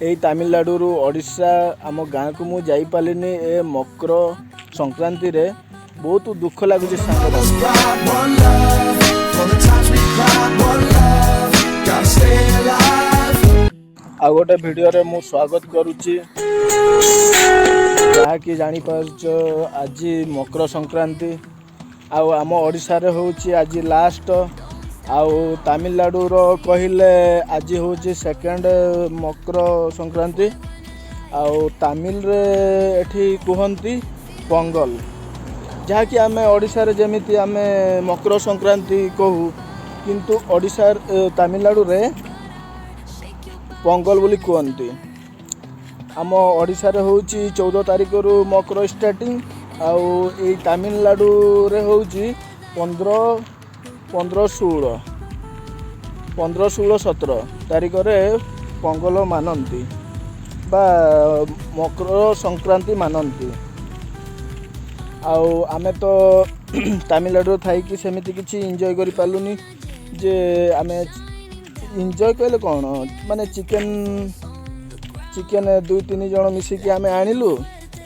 ଏଇ ତାମିଲନାଡ଼ୁରୁ ଓଡ଼ିଶା ଆମ ଗାଁକୁ ମୁଁ ଯାଇପାରିଲିନି ଏ ମକର ସଂକ୍ରାନ୍ତିରେ। ବହୁତ ଦୁଃଖ ଲାଗୁଛି ସାଙ୍ଗମାନେ। Pride, one love. For the times we cried, one love. Gotta stay alive. ଆଉ ଗୋଟେ ଭିଡ଼ିଓରେ ମୁଁ ସ୍ୱାଗତ କରୁଛି। ଯାହାକି ଜାଣିପାରୁଛ, ଆଜି ମକର ସଂକ୍ରାନ୍ତି ଆଉ ଆମ ଓଡ଼ିଶାରେ ହେଉଛି ଆଜି ଲାଷ୍ଟ, ଆଉ ତାମିଲନାଡ଼ୁର କହିଲେ ଆଜି ହେଉଛି ସେକେଣ୍ଡ ମକର ସଂକ୍ରାନ୍ତି। ଆଉ ତାମିଲରେ ଏଠି କୁହନ୍ତି ପଙ୍ଗଲ, ଯାହାକି ଆମେ ଓଡ଼ିଶାରେ ଯେମିତି ଆମେ ମକର ସଂକ୍ରାନ୍ତି କହୁ, କିନ୍ତୁ ଓଡ଼ିଶା ତାମିଲନାଡ଼ୁରେ ପଙ୍ଗଲ ବୋଲି କୁହନ୍ତି। ଆମ ଓଡ଼ିଶାରେ ହେଉଛି 14 ତାରିଖରୁ ମକର ଷ୍ଟାର୍ଟିଂ, ଆଉ ଏଇ ତାମିଲନାଡ଼ୁରେ ହେଉଛି 15, 15, 16, 15, 16, 17 ତାରିଖରେ ପଙ୍ଗଲ ମାନନ୍ତି ବା ମକର ସଂକ୍ରାନ୍ତି ମାନନ୍ତି। ଆଉ ଆମେ ତ ତାମିଲନାଡ଼ୁରେ ଥାଇକି ସେମିତି କିଛି ଏନ୍ଜୟ କରିପାରିଲୁନି ଯେ ଆମେ ଏନ୍ଜୟ କହିଲେ କ'ଣ, ମାନେ ଚିକେନ୍ ଚିକେନ୍ ଦୁଇ ତିନି ଜଣ ମିଶିକି ଆମେ ଆଣିଲୁ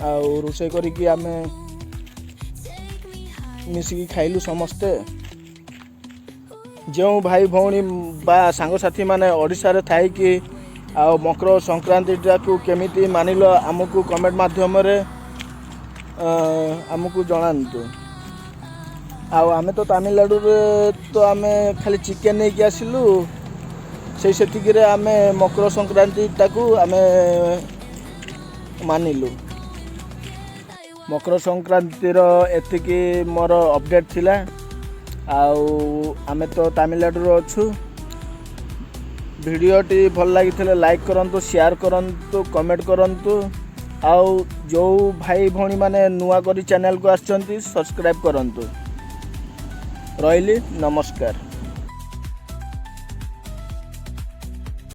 ଆଉ ରୋଷେଇ କରିକି ଆମେ ମିଶିକି ଖାଇଲୁ ସମସ୍ତେ। ଯେଉଁ ଭାଇ ଭଉଣୀ ବା ସାଙ୍ଗସାଥିମାନେ ଓଡ଼ିଶାରେ ଥାଇକି ଆଉ ମକର ସଂକ୍ରାନ୍ତିଟାକୁ କେମିତି ମାନିଲ, ଆମକୁ କମେଣ୍ଟ ମାଧ୍ୟମରେ ଆମକୁ ଜଣାନ୍ତୁ। ଆଉ ଆମେ ତ ତାମିଲନାଡ଼ୁରେ ତ ଆମେ ଖାଲି ଚିକେନ୍ ନେଇକି ଆସିଲୁ, ସେଇ ସେତିକିରେ ଆମେ ମକର ସଂକ୍ରାନ୍ତିଟାକୁ ଆମେ ମାନିଲୁ। ମକର ସଂକ୍ରାନ୍ତିର ଏତିକି ମୋର ଅପଡ଼େଟ୍ ଥିଲା। ଆଉ ଆମେ ତ ତାମିଲନାଡ଼ୁରେ ଅଛୁ। ଭିଡ଼ିଓଟି ଭଲ ଲାଗିଥିଲେ ଲାଇକ୍ କରନ୍ତୁ, ସେୟାର କରନ୍ତୁ, କମେଣ୍ଟ କରନ୍ତୁ। ଆଉ ଯେଉଁ ଭାଇ ଭଉଣୀମାନେ ନୂଆ କରି ଚ୍ୟାନେଲକୁ ଆସିଛନ୍ତି, ସବସ୍କ୍ରାଇବ୍ କରନ୍ତୁ। ରହିଲି, ନମସ୍କାର।